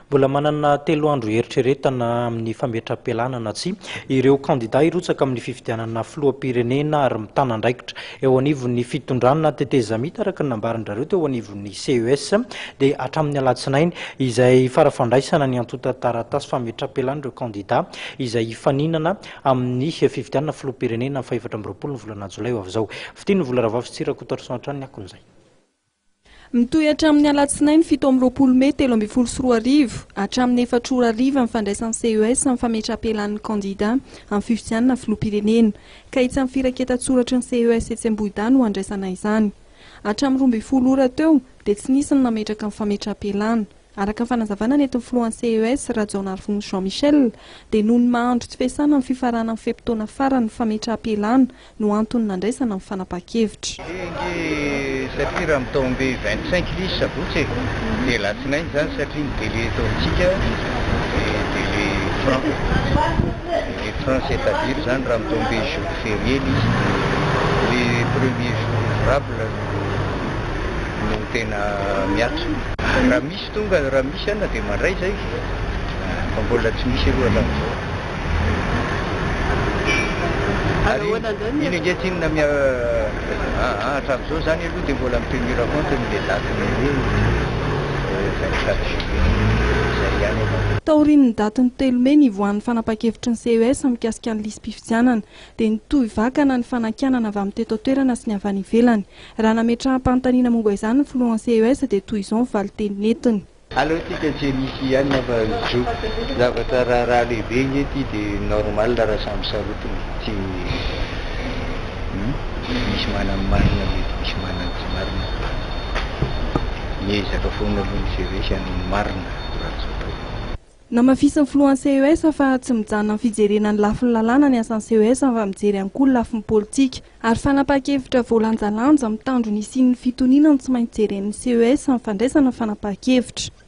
Mbola manana 3 andro hieritreretana amin'ny fametraham-pialana na tsia ireo kandidà hirotsaka amin'ny fifidianana filoham-pirenena ary mitana andraikitra eo anivon'ny fitondrana tetezamita araka ny nambaran-dRareo teo anivon'ny CES dia hatramin'ny alatsinainy izay farafandraisana ny antontan-taratasy fametraham-pialana ireo kandidà izay hifaninana amin'ny fifidianana filoham-pirenena amin'ny faha-24 ny volana jolay ho avy izao. Fitia ny vola Ravavy sy Rakotoarison hatrany ny akon'izay. Mitohy hatramin'ny alatsinainy 27 mey 2013 hatramin'ny 4 ora hariva ny fandraisan'ny CES ny fametraham-pialan'ny kandidà amin'ny fifidianana filoham-pirenena. Ka etsy amin'ny firaketan-tsoratry ny CES etsy Ambohidahy no handraisana izany. Hatramin'ny 12 ora teo dia tsy nisy ny nametraka ny fametraham-pialana. Araka ny fanazavana nentin'ny filohan'ny CES, Rajaonarivony Jean Michel, dia noho ny maha andro tsy fiasana ny fifaranan'ny fe-potoana farany ny fametraham-pialana no antony nandraisana ny fanapahan-kevitra. Dia ange satria raha mi-tomber 25 ilay izy sabotsy e, dia alatsinainy izany satria ny délai eto amintsika dia délai franc, délai franc c'est à dire izany raha mi-tomber jour férié ilay izy dia le premier jour ouvrable no tena mihatra. Raha misy tonga, raha misy anona dia mandray izay fa mbola tsy misy aloha hatramin'izao. Ary iny ange tsy inona mia aa hatramin'izao izany aloha dia mbola mi-tenir compte ny le date ny hoe 24 juillet. Izay ihany aloha. Taorian'ny datin'ny 3 mey nivoahan'ny fanapahan-kevitry ny CES mikasika ny lisi-pifidianana dia nitohy vakana ny fanakianana avy amin'ny teto an-toerana sy ny avy any ivelany. Raha nametraham-panontaniana momba izany ny filohan'ny CES dia toy izao ny valinteny nentiny. Aleo tsika tsy misy ihany fa jo zavatra raharaha lehibe nge ty de normal raha samy sarotiny tsy hum misy manany marina mety misy manany tsy marina miezaka foana aloha ny CES hanao ny marina raha tsy atao. Namafisin'ny filohan'ny CES fa tsy mijanona amin'ny fijerena ny lafiny lalàna ny asan'ny CES fa mijery ihany koa ny lafiny politika. Ary fanapahan-kevitra voalanjalanja mitandro ny hisian'ny fitoniana no tsy maintsy jeren'ny CES amin'ny fandraisana fanapahan-kevitra.